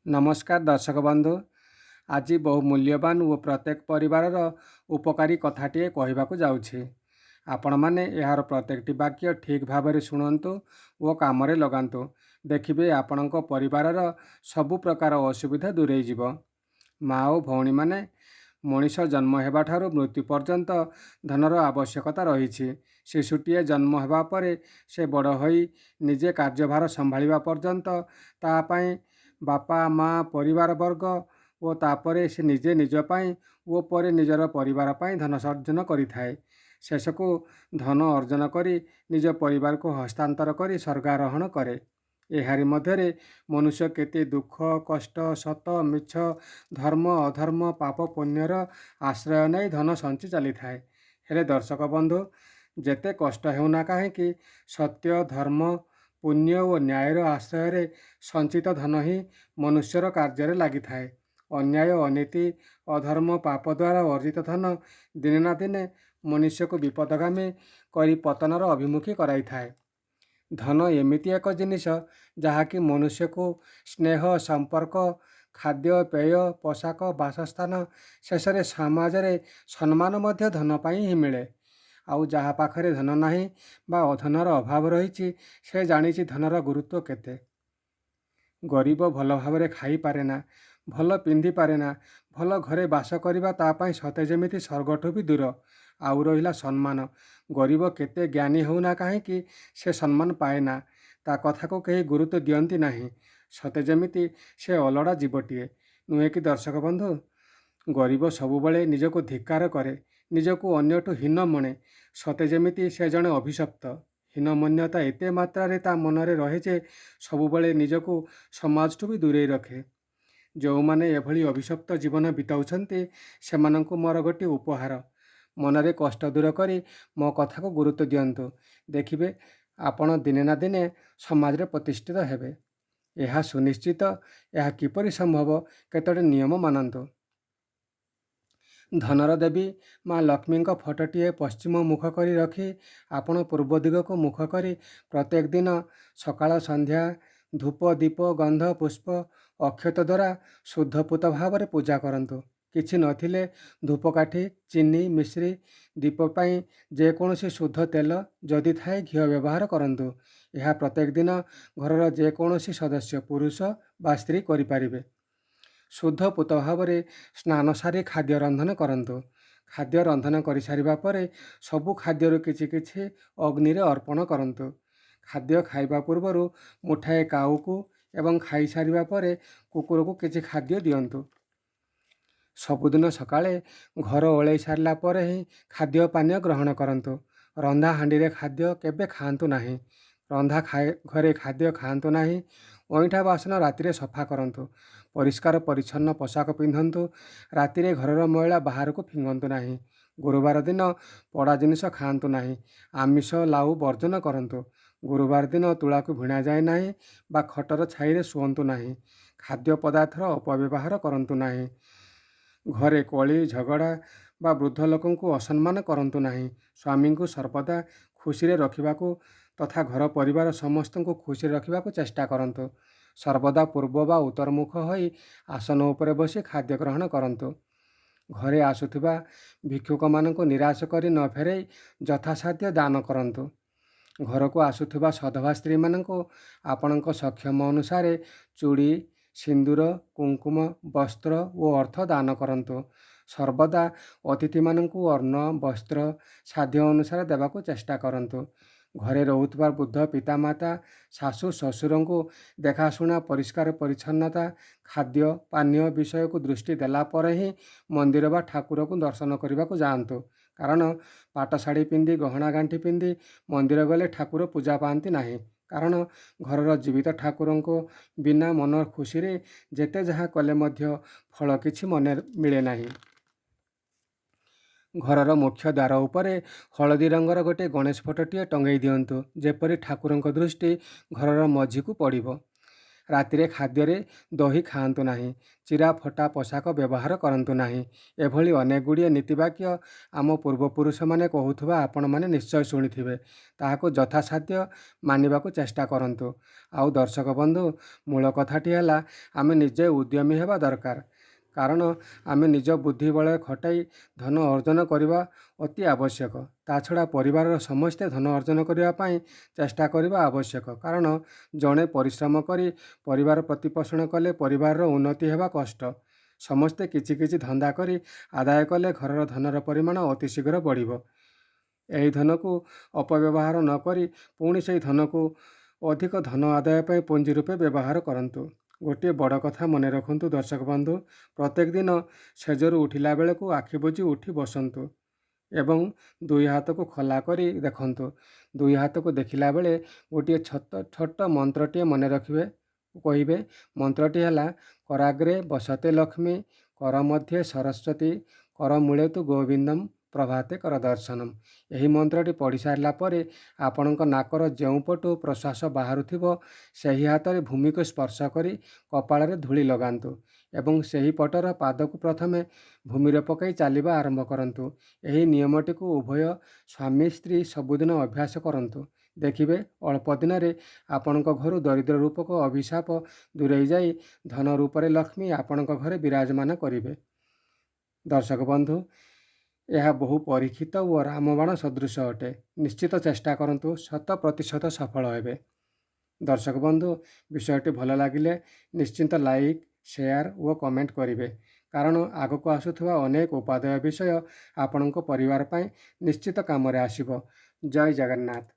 ନମସ୍କାର ଦର୍ଶକ ବନ୍ଧୁ, ଆଜି ବହୁ ମୂଲ୍ୟବାନ ଓ ପ୍ରତ୍ୟେକ ପରିବାରର ଉପକାରୀ କଥାଟିଏ କହିବାକୁ ଯାଉଛି। ଆପଣମାନେ ଏହାର ପ୍ରତ୍ୟେକଟି ବାକ୍ୟ ଠିକ୍ ଭାବରେ ଶୁଣନ୍ତୁ ଓ କାମରେ ଲଗାନ୍ତୁ। ଦେଖିବେ, ଆପଣଙ୍କ ପରିବାରର ସବୁ ପ୍ରକାର ଅସୁବିଧା ଦୂରେଇଯିବ। ମା ଓ ଭଉଣୀମାନେ, ମଣିଷ ଜନ୍ମ ହେବାଠାରୁ ମୃତ୍ୟୁ ପର୍ଯ୍ୟନ୍ତ ଧନର ଆବଶ୍ୟକତା ରହିଛି। ଶିଶୁଟିଏ ଜନ୍ମ ହେବା ପରେ ସେ ବଡ଼ ହୋଇ ନିଜେ କାର୍ଯ୍ୟଭାର ସମ୍ଭାଳିବା ପର୍ଯ୍ୟନ୍ତ ତା ପାଇଁ ବାପା, ମା, ପରିବାର ବର୍ଗ ଓ ତାପରେ ସେ ନିଜେ ନିଜ ପାଇଁ ଓ ପରେ ନିଜର ପରିବାର ପାଇଁ ଧନ ଅର୍ଜନ କରିଥାଏ। ଶେଷକୁ ଧନ ଅର୍ଜନ କରି ନିଜ ପରିବାରକୁ ହସ୍ତାନ୍ତର କରି ସ୍ୱର୍ଗାରୋହଣ କରେ। ଏହାରି ମଧ୍ୟରେ ମନୁଷ୍ୟ କେତେ ଦୁଃଖ କଷ୍ଟ, ସତ ମିଛ, ଧର୍ମ ଅଧର୍ମ, ପାପ ପୁଣ୍ୟର ଆଶ୍ରୟ ନେଇ ଧନ ସଞ୍ଚି ଚାଲିଥାଏ। ହେଲେ ଦର୍ଶକ ବନ୍ଧୁ, ଯେତେ କଷ୍ଟ ହେଉନା କାହିଁକି, ସତ୍ୟ, ଧର୍ମ, ପୁଣ୍ୟ ଓ ନ୍ୟାୟର ଆଶ୍ରୟରେ ସଞ୍ଚିତ ଧନ ହିଁ ମନୁଷ୍ୟର କାର୍ଯ୍ୟରେ ଲାଗିଥାଏ। ଅନ୍ୟାୟ, ଅନୀତି, ଅଧର୍ମ, ପାପ ଦ୍ୱାରା ଅର୍ଜିତ ଧନ ଦିନେ ନା ଦିନେ ମନୁଷ୍ୟକୁ ବିପଦଗାମୀ କରି ପତନର ଅଭିମୁଖୀ କରାଇଥାଏ। ଧନ ଏମିତି ଏକ ଜିନିଷ, ଯାହାକି ମନୁଷ୍ୟକୁ ସ୍ନେହ, ସମ୍ପର୍କ, ଖାଦ୍ୟ ପେୟ, ପୋଷାକ, ବାସସ୍ଥାନ, ଶେଷରେ ସମାଜରେ ସମ୍ମାନ ମଧ୍ୟ ଧନ ପାଇଁ ହିଁ ମିଳେ। ଆଉ ଯାହା ପାଖରେ ଧନ ନାହିଁ ବା ଧନର ଅଭାବ ରହିଛି, ସେ ଜାଣିଛି ଧନର ଗୁରୁତ୍ୱ କେତେ। ଗରିବ ଭଲ ଭାବରେ ଖାଇପାରେନା, ଭଲ ପିନ୍ଧିପାରେନା, ଭଲ ଘରେ ବାସ କରିବା ତା ପାଇଁ ସତେ ଯେମିତି ସ୍ୱର୍ଗଠୁ ବି ଦୂର। ଆଉ ରହିଲା ସମ୍ମାନ, ଗରିବ କେତେ ଜ୍ଞାନୀ ହେଉନା କାହିଁକି, ସେ ସମ୍ମାନ ପାଏନା। ତା କଥାକୁ କେହି ଗୁରୁତ୍ୱ ଦିଅନ୍ତି ନାହିଁ। ସତେ ଯେମିତି ସେ ଅଲୋଡ଼ା ଜୀବଟିଏ। ନୁହେଁ କି ଦର୍ଶକ ବନ୍ଧୁ? ଗରିବ ସବୁବେଳେ ନିଜକୁ ଧିକ୍କାର କରେ, ନିଜକୁ ଅନ୍ୟଠୁ ହୀନ ମଣେ। ସତେ ଯେମିତି ସେ ଜଣେ ଅଭିଶପ୍ତ। ହୀନମନ୍ୟତା ଏତେ ମାତ୍ରାରେ ତା ମନରେ ରହେ ଯେ ସବୁବେଳେ ନିଜକୁ ସମାଜଠୁ ବି ଦୂରେଇ ରଖେ। ଯେଉଁମାନେ ଏଭଳି ଅଭିଶପ୍ତ ଜୀବନ ବିତାଉଛନ୍ତି, ସେମାନଙ୍କୁ ମୋର ଗୋଟିଏ ଉପହାର। ମନରେ କଷ୍ଟ ଦୂର କରି ମୋ କଥାକୁ ଗୁରୁତ୍ୱ ଦିଅନ୍ତୁ। ଦେଖିବେ, ଆପଣ ଦିନେ ନା ଦିନେ ସମାଜରେ ପ୍ରତିଷ୍ଠିତ ହେବେ, ଏହା ସୁନିଶ୍ଚିତ। ଏହା କିପରି ସମ୍ଭବ? କେତୋଟି ନିୟମ ମାନନ୍ତୁ। ଧନର ଦେବୀ ମା ଲକ୍ଷ୍ମୀଙ୍କ ଫଟୋଟିଏ ପଶ୍ଚିମ ମୁଖ କରି ରଖି ଆପଣ ପୂର୍ବ ଦିଗକୁ ମୁଖ କରି ପ୍ରତ୍ୟେକ ଦିନ ସକାଳ ସନ୍ଧ୍ୟା ଧୂପ, ଦୀପ, ଗନ୍ଧ, ପୁଷ୍ପ, ଅକ୍ଷତ ଦ୍ୱାରା ଶୁଦ୍ଧପୂତ ଭାବରେ ପୂଜା କରନ୍ତୁ। କିଛି ନଥିଲେ ଧୂପକାଠି, ଚିନି, ମିଶ୍ରି, ଦୀପ ପାଇଁ ଯେକୌଣସି ଶୁଦ୍ଧ ତେଲ, ଯଦି ଥାଏ ଘିଅ ବ୍ୟବହାର କରନ୍ତୁ। ଏହା ପ୍ରତ୍ୟେକ ଦିନ ଘରର ଯେକୌଣସି ସଦସ୍ୟ, ପୁରୁଷ ବା ସ୍ତ୍ରୀ କରିପାରିବେ। ଶୁଦ୍ଧ ପୂତ ଭାବରେ ସ୍ନାନ ସାରି ଖାଦ୍ୟ ରନ୍ଧନ କରନ୍ତୁ। ଖାଦ୍ୟ ରନ୍ଧନ କରିସାରିବା ପରେ ସବୁ ଖାଦ୍ୟରୁ କିଛି କିଛି ଅଗ୍ନିରେ ଅର୍ପଣ କରନ୍ତୁ। ଖାଦ୍ୟ ଖାଇବା ପୂର୍ବରୁ ମୁଠାଏ କାଉକୁ ଏବଂ ଖାଇସାରିବା ପରେ କୁକୁରକୁ କିଛି ଖାଦ୍ୟ ଦିଅନ୍ତୁ। ସବୁଦିନ ସକାଳେ ଘର ଓଳେଇ ସାରିଲା ପରେ ହିଁ ଖାଦ୍ୟ ପାନୀୟ ଗ୍ରହଣ କରନ୍ତୁ। ରନ୍ଧା ହାଣ୍ଡିରେ ଖାଦ୍ୟ କେବେ ଖାଆନ୍ତୁ ନାହିଁ। ରନ୍ଧା ଘରେ ଖାଦ୍ୟ ଖାଆନ୍ତୁ ନାହିଁ। ଅଇଁଠା ବାସନ ରାତିରେ ସଫା କରନ୍ତୁ। ପରିଷ୍କାର ପରିଚ୍ଛନ୍ନ ପୋଷାକ ପିନ୍ଧନ୍ତୁ। ରାତିରେ ଘରର ମଇଳା ବାହାରକୁ ଫିଙ୍ଗନ୍ତୁ ନାହିଁ। ଗୁରୁବାର ଦିନ ପୋଡ଼ା ଜିନିଷ ଖାଆନ୍ତୁ ନାହିଁ। ଆମିଷ, ଲାଉ ବର୍ଜନ କରନ୍ତୁ। ଗୁରୁବାର ଦିନ ତୁଳାକୁ ଭିଣାଯାଏ ନାହିଁ ବା ଖଟର ଛାଇରେ ଶୁଅନ୍ତୁ ନାହିଁ। ଖାଦ୍ୟ ପଦାର୍ଥର ଅପବ୍ୟବହାର କରନ୍ତୁ ନାହିଁ। ଘରେ କଳି ଝଗଡ଼ା ବା ବୃଦ୍ଧ ଲୋକଙ୍କୁ ଅସମ୍ମାନ କରନ୍ତୁ ନାହିଁ। ସ୍ୱାମୀଙ୍କୁ ସର୍ବଦା ଖୁସିରେ ରଖିବାକୁ ତଥା ଘର ପରିବାର ସମସ୍ତଙ୍କୁ ଖୁସିରେ ରଖିବାକୁ ଚେଷ୍ଟା କରନ୍ତୁ। ସର୍ବଦା ପୂର୍ବ ବା ଉତ୍ତରମୁଖ ହୋଇ ଆସନ ଉପରେ ବସି ଖାଦ୍ୟ ଗ୍ରହଣ କରନ୍ତୁ। ଘରେ ଆସୁଥିବା ଭିକ୍ଷୁକମାନଙ୍କୁ ନିରାଶ କରି ନ ଫେରାଇ ଯଥାସାଧ୍ୟ ଦାନ କରନ୍ତୁ। ଘରକୁ ଆସୁଥିବା ସଧବା ସ୍ତ୍ରୀମାନଙ୍କୁ ଆପଣଙ୍କ ସକ୍ଷମ ଅନୁସାରେ ଚୁଡ଼ି, ସିନ୍ଦୁର, କୁଙ୍କୁମ, ବସ୍ତ୍ର ଓ ଅର୍ଥ ଦାନ କରନ୍ତୁ। ସର୍ବଦା ଅତିଥିମାନଙ୍କୁ ଅନ୍ନ, ବସ୍ତ୍ର ସାଧ୍ୟ ଅନୁସାରେ ଦେବାକୁ ଚେଷ୍ଟା କରନ୍ତୁ। ଘରେ ରହୁଥିବା ବୃଦ୍ଧ ପିତାମାତା, ଶାଶୁ ଶ୍ୱଶୁରଙ୍କୁ ଦେଖାଶୁଣା, ପରିଷ୍କାର ପରିଚ୍ଛନ୍ନତା, ଖାଦ୍ୟ ପାନୀୟ ବିଷୟକୁ ଦୃଷ୍ଟି ଦେଲା ପରେ ହିଁ ମନ୍ଦିର ବା ଠାକୁରକୁ ଦର୍ଶନ କରିବାକୁ ଯାଆନ୍ତୁ। କାରଣ ପାଟ ଶାଢ଼ୀ ପିନ୍ଧି, ଗହଣା ଗାଣ୍ଠି ପିନ୍ଧି ମନ୍ଦିର ଗଲେ ଠାକୁର ପୂଜା ପାଆନ୍ତି ନାହିଁ। କାରଣ ଘରର ଜୀବିତ ଠାକୁରଙ୍କୁ ବିନା ମନ ଖୁସିରେ ଯେତେ ଯାହା କଲେ ମଧ୍ୟ ଫଳ କିଛି ମନେ ମିଳେ ନାହିଁ। ଘରର ମୁଖ୍ୟ ଦ୍ୱାର ଉପରେ ହଳଦୀ ରଙ୍ଗର ଗୋଟିଏ ଗଣେଶ ଫଟୋଟିଏ ଟଙ୍ଗେଇ ଦିଅନ୍ତୁ, ଯେପରି ଠାକୁରଙ୍କ ଦୃଷ୍ଟି ଘରର ମଝିକୁ ପଡ଼ିବ। ରାତିରେ ଖାଦ୍ୟରେ ଦହି ଖାଆନ୍ତୁ ନାହିଁ। ଚିରା ଫଟା ପୋଷାକ ବ୍ୟବହାର କରନ୍ତୁ ନାହିଁ। ଏଭଳି ଅନେକ ଗୁଡ଼ିଏ ନୀତିବାକ୍ୟ ଆମ ପୂର୍ବପୁରୁଷମାନେ କହୁଥିବା ଆପଣମାନେ ନିଶ୍ଚୟ ଶୁଣିଥିବେ। ତାହାକୁ ଯଥାସାଧ୍ୟ ମାନିବାକୁ ଚେଷ୍ଟା କରନ୍ତୁ। ଆଉ ଦର୍ଶକ ବନ୍ଧୁ, ମୂଳ କଥାଟି ହେଲା ଆମେ ନିଜେ ଉଦ୍ୟମୀ ହେବା ଦରକାର। କାରଣ ଆମେ ନିଜ ବୁଦ୍ଧି ବଳ ଖଟାଇ ଧନ ଅର୍ଜନ କରିବା ଅତି ଆବଶ୍ୟକ। ତା ଛଡ଼ା ପରିବାରର ସମସ୍ତେ ଧନ ଅର୍ଜନ କରିବା ପାଇଁ ଚେଷ୍ଟା କରିବା ଆବଶ୍ୟକ। କାରଣ ଜଣେ ପରିଶ୍ରମ କରି ପରିବାର ପ୍ରତିପୋଷଣ କଲେ ପରିବାରର ଉନ୍ନତି ହେବା କଷ୍ଟ। ସମସ୍ତେ କିଛି କିଛି ଧନ୍ଦା କରି ଆଦାୟ କଲେ ଘରର ଧନର ପରିମାଣ ଅତି ଶୀଘ୍ର ବଢ଼ିବ। ଏହି ଧନକୁ ଅପବ୍ୟବହାର ନ କରି ପୁଣି ସେହି ଧନକୁ ଅଧିକ ଧନ ଆଦାୟ ପାଇଁ ପୁଞ୍ଜି ରୂପେ ବ୍ୟବହାର କରନ୍ତୁ। ଗୋଟିଏ ବଡ଼ କଥା ମନେ ରଖନ୍ତୁ ଦର୍ଶକ ବନ୍ଧୁ, ପ୍ରତ୍ୟେକ ଦିନ ଶେଯରୁ ଉଠିଲା ବେଳକୁ ଆଖି ବୁଜି ଉଠି ବସନ୍ତୁ ଏବଂ ଦୁଇ ହାତକୁ ଖୋଲା କରି ଦେଖନ୍ତୁ। ଦୁଇ ହାତକୁ ଦେଖିଲା ବେଳେ ଗୋଟିଏ ଛୋଟ ଛୋଟ ମନ୍ତ୍ରଟିଏ ମନେ ରଖିବେ, କହିବେ। ମନ୍ତ୍ରଟି ହେଲା କରାଗ୍ରେ ବସତେ ଲକ୍ଷ୍ମୀ, କର ମଧ୍ୟେ ସରସ୍ୱତୀ, କର ମୂଳେ ତୁ ଗୋବିନ୍ଦମ, ପ୍ରଭାତେ କର ଦର୍ଶନମ। ଏହି ମନ୍ତ୍ରଟି ପଢ଼ି ସାରିଲା ପରେ ଆପଣଙ୍କ ନାକର ଯେଉଁ ପଟୁ ପ୍ରଶ୍ୱାସ ବାହାରୁଥିବ ସେହି ହାତରେ ଭୂମିକୁ ସ୍ପର୍ଶ କରି କପାଳରେ ଧୂଳି ଲଗାନ୍ତୁ ଏବଂ ସେହି ପଟର ପାଦକୁ ପ୍ରଥମେ ଭୂମିରେ ପକାଇ ଚାଲିବା ଆରମ୍ଭ କରନ୍ତୁ। ଏହି ନିୟମଟିକୁ ଉଭୟ ସ୍ୱାମୀ ସ୍ତ୍ରୀ ସବୁଦିନ ଅଭ୍ୟାସ କରନ୍ତୁ। ଦେଖିବେ, ଅଳ୍ପ ଦିନରେ ଆପଣଙ୍କ ଘରୁ ଦରିଦ୍ର ରୂପକ ଅଭିଶାପ ଦୂରେଇ ଯାଇ ଧନ ରୂପରେ ଲକ୍ଷ୍ମୀ ଆପଣଙ୍କ ଘରେ ବିରାଜମାନ କରିବେ। ଦର୍ଶକ ବନ୍ଧୁ, ଏହା ବହୁ ପରୀକ୍ଷିତ ଓ ରାମବାଣ ସଦୃଶ ଅଟେ। ନିଶ୍ଚିତ ଚେଷ୍ଟା କରନ୍ତୁ, 100% ସଫଳ ହେବେ। ଦର୍ଶକ ବନ୍ଧୁ, ବିଷୟଟି ଭଲ ଲାଗିଲେ ନିଶ୍ଚିନ୍ତ ଲାଇକ୍, ସେୟାର ଓ କମେଣ୍ଟ କରିବେ, କାରଣ ଆଗକୁ ଆସୁଥିବା ଅନେକ ଉପାଦେୟ ବିଷୟ ଆପଣଙ୍କ ପରିବାର ପାଇଁ ନିଶ୍ଚିତ କାମରେ ଆସିବ। ଜୟ ଜଗନ୍ନାଥ।